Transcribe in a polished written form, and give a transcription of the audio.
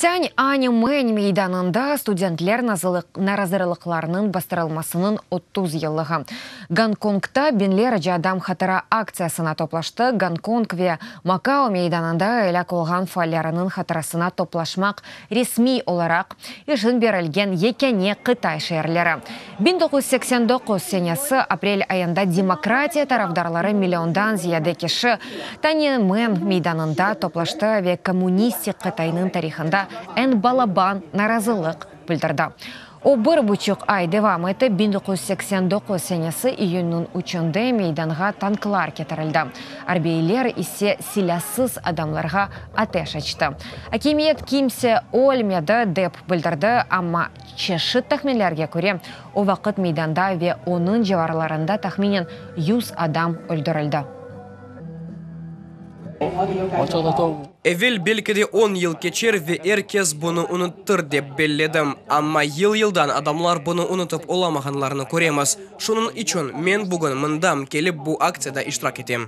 Tyananmen meydanında studentler narazılıqlarınıñ bastırılmasınıñ 30 yıllığı. Gonkongda biñlerce adam hatıra aktsiyasına toplaştı. Gonkong ve Makao meydanında elâk olğan faalleriniñ hatırasına toplaşmaq resmiy olaraq izin berilgen yekâne Qıtay şeerleri. 1989 senesi aprel ayında demokratiya tarafdarları milliondan ziyade kişi Tyananmen meydanında toplaştı ve kommunistik Qıtaynıñ tarihında eñ balaban narazılıq bildirdi. O 1,5 ay devam etti. 1989 senesi iyünniñ 3-nde meydanğa tanklar ketirildi. Arbiyler ise silâsız adamlarğa ateş açtı. Akimiyet kimse ölmedi dep bildirdi, amma çeşit tahminlerge köre o vaqıt meydanda ve onıñ civarlarında tahminen 100 adam öldürildi. Evel belki de 10 yıl keçer ve er kes bunı unuttır dep belledim. Amma yıl-yıldan adamlar bunı unutıp olamağanlarını köremiz. Şunıñ içün men bugün mındam kelip bu aktsiyada iştirak etem.